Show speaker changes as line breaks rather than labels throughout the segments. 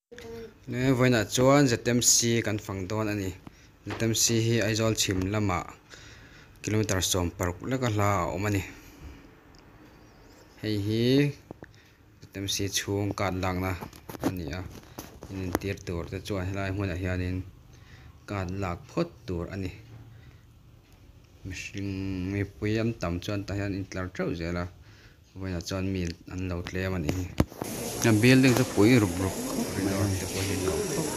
Vawiinah chuan ZMC kan fang dawn a ni. ZMC hi Aizawl chhim lamah kilometer 16 leka hla a awm a ni. Hei hi ZMC chhung card lakna a ni a, inentir tur te chuan helai hmunah hianin card lak phawt tur a ni. Mihring mipui an tam chuan tah hian intlar theuh zel a. Vawiinah chuan mi an lo tlem a nih hi. A building chu pui rup rup khawp mai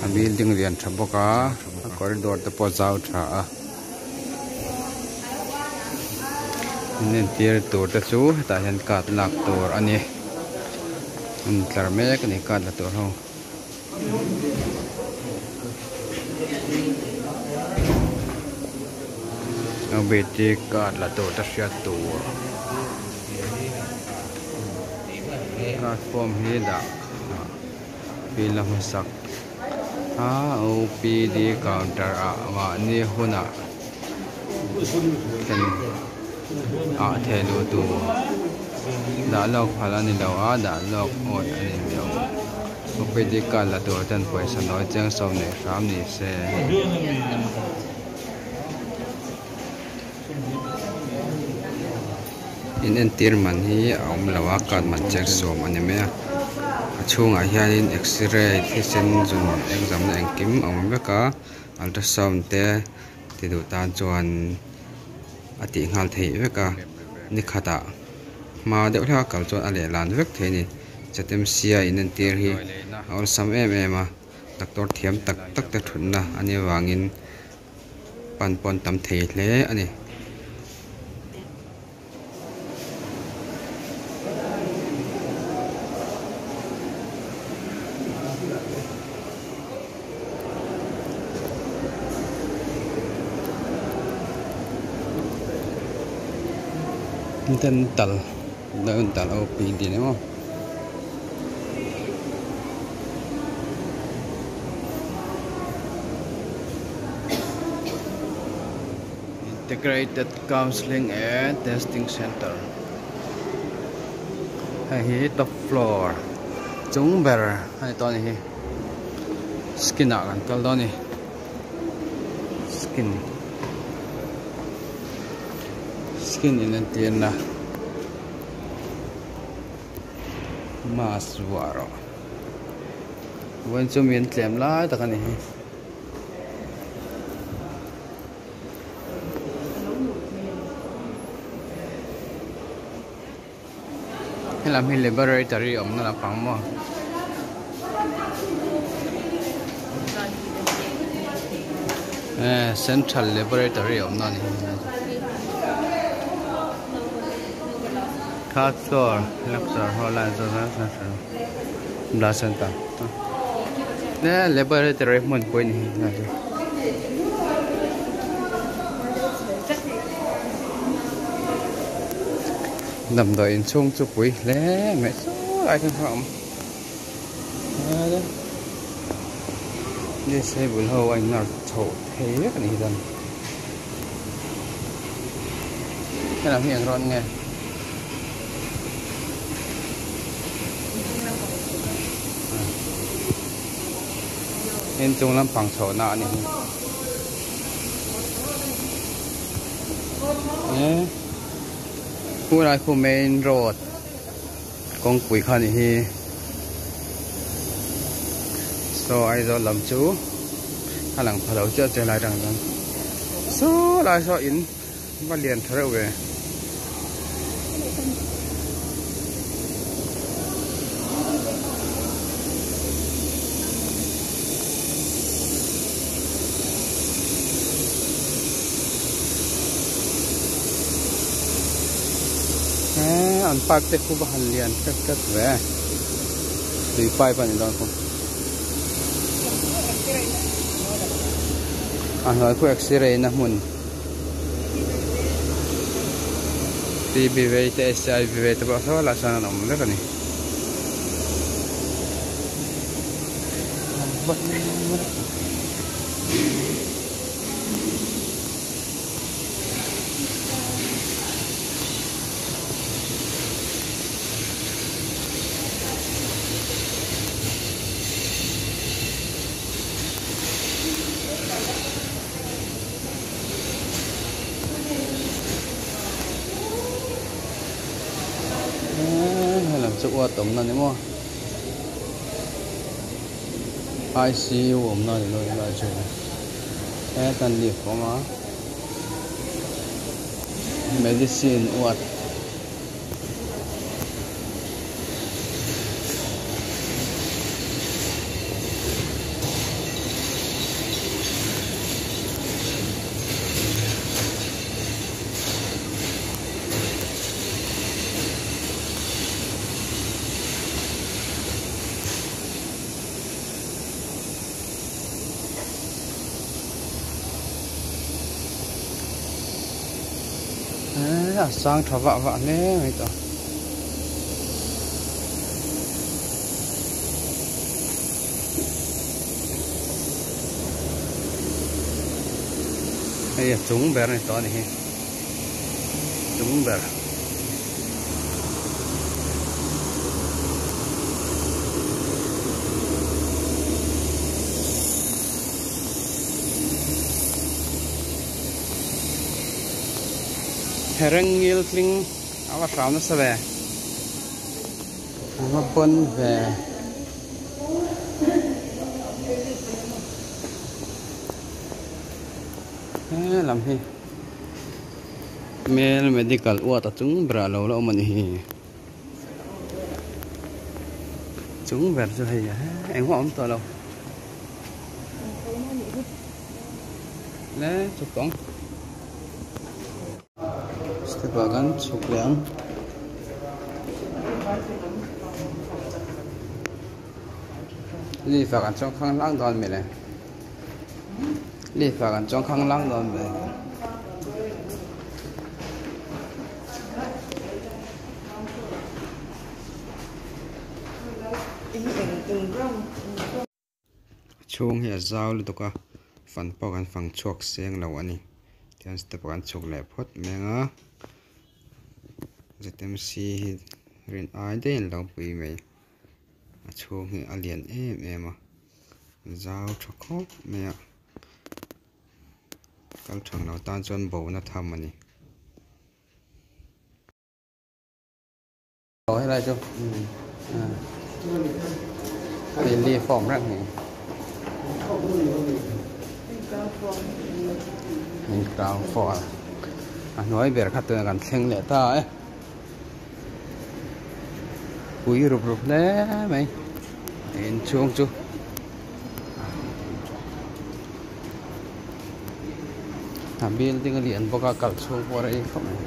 a building lian tha bawk a a corridor te pawh zau tha a in entir tur te chu hetah hian card lak tur a ni an tlar mek a ni card la tur ho. OBT card la tur te hriat tur card form hi dah fill a hmasak a OPD counter ah mahni hunah thlen ah theh luh tur dah lawk phal a ni lo a dah lawk awt a ni lo OPD card la tur ten pawisa nawi chiang sawm neih hram ni se. In entir man hi a awm lo a card man chiang sawm a ni mai a a chhungah hianin x-ray thisen zun exam na engkim a awm vek a ultrasound te ti duh tan chuan a tih nghal theih vek a ni khatah hma deuh hlek a kal chuan a lehlan vek thei a ni ZMC a in entir hi a awlsam em em a doctor thiam tak tak te thutna a nih avangin pan pawh an tam thei hle a ni. Dental dental OPD ni maw. Integrated Counselling and Testing Centre hei hi top floor chung ber a ni tawh a ni hi skin ah kan kal dawn a ni skin skin in entir na mask vuah rawh vawiin chu mi an tlem lai tak a ni hi. Helam hi laboratory awmna lampang maw eh central laboratory awmna a ni third floor lecture hall a blood center eh laboratory hmun pawh a ni hi. Damdawi inchhung chu pui hle mai saw lai khan kha a awm disable ho a inlar chhoh thei vek a ni hi chuan helam hi eng rawn nge. Inchung lampang chhohna a ni hi eh khulai khu main road kawngpui kha a ni hi saw Aizawl lam chu a lang pha lo chiah chiah lai atang chuan saw lai saw in va lian tha reuh ve. An park te khu va han lian tlat tlat ve tui pipe a ni dawn khu a hnuai khu x-ray na hmun. TB vei te HIV vei te pawh saw lah chuan an awm vek a ni. uat awmna ni maw icu awmna ni dawn lai chu hetan lift a awm a medicine uat. A sang tha vah vah hle mai tawh. Hei a chung ber a ni tawh a ni hi chung ber. Herengil tling a va hram nasa ve a va pawn ve he lam hi mel medical uat a chung berah lo la awm a ni hi chung ber chu hei engmah a awm tawh lo. Le chuk tawng step ah khan chhuk leh ang lift ah kan chuang khang hlang dawn mile lift ah kan chuang khang hlang dawn mile. Chhung hi a zau lutuk a fan pawh kan fang chhuak seng lo a ni tihian step ah kan chhuk leh phawt mai ang a zmc hi rin ai daih an lo pui mai a chhung hi a lian em em a zau tha khawp mai a kal thang lo tan chuan bo na tham a ni. Helai chu hei leaf a awm reng hi hei ground floor a hnuai ber kha tunah kan thleng leh ta e pui rup rup hle mai inchhung chu. A building a lian bawk a kal chhung pawh a rei khawp mai.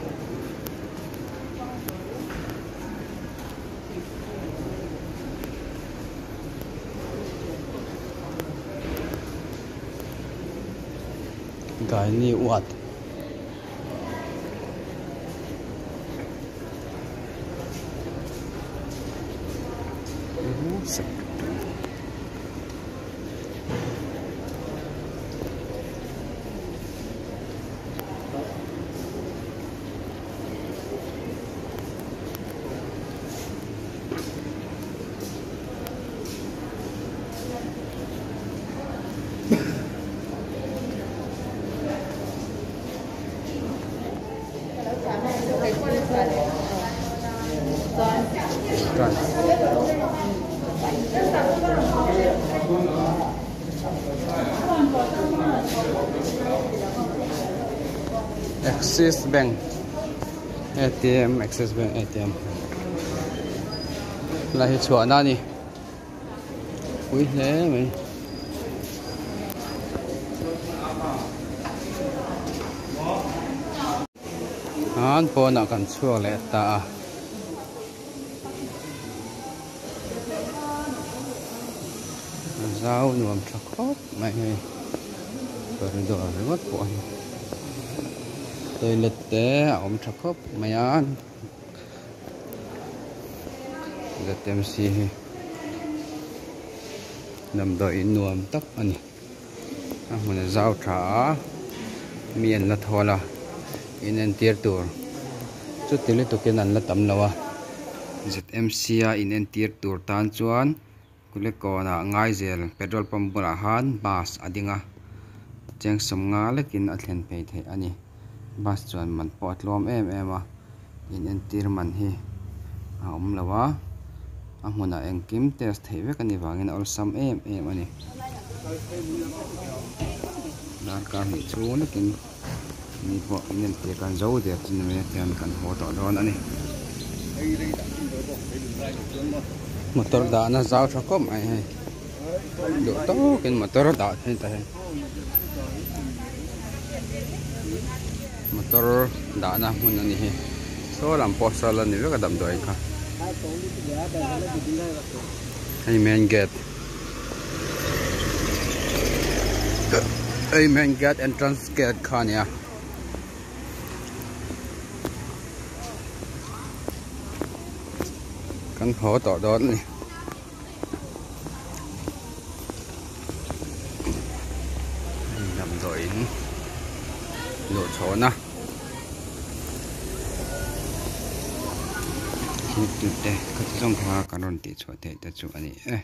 Gaini uat. Axis Bank A_T_M Axis Bank A_T_M helai hi chhuahna a ni pui hle mai. An pawnah kan chhuak leh ta a. A zau nuam tha khawp mai hei corridor ringawt pawh hi toilet te a awm tha khawp mai a Z_M_C hi damdawi in nuam tak a ni. A hmun a zau tha a mi an la thawl a in entir tur chuti lutukin an la tam lo a Z_M_C a in entir tur tan chuan Kulikawnah Ngaizel petrol pump bulah khan bus a ding a cheng sawmnga lekin a thlen phei theih a ni bus chuan man pawh a tlawm em em a in entir man hi a awm lo a. A hmunah engkim test theih vek a nih vangin a awlsam em em a ni. Darkar hnih chhung lekin ni pawh in entir kan zo der chu ni mai a tihian kan haw tawh dawn a ni. Motor dahna zau tha khawp mai hei duh tawkin motor a dah theih ta hei motor dahna hmun a ni hi saw lam pawh saw la ni vek a damdawiin kha hei main gate hei main gate entrance gate kha a ni a. Kan haw tawh dawn a ni. Hei damdawiin luh chhawna thil tute kha chu zawng kha kan rawn tih chhuah theih te chu a ni e.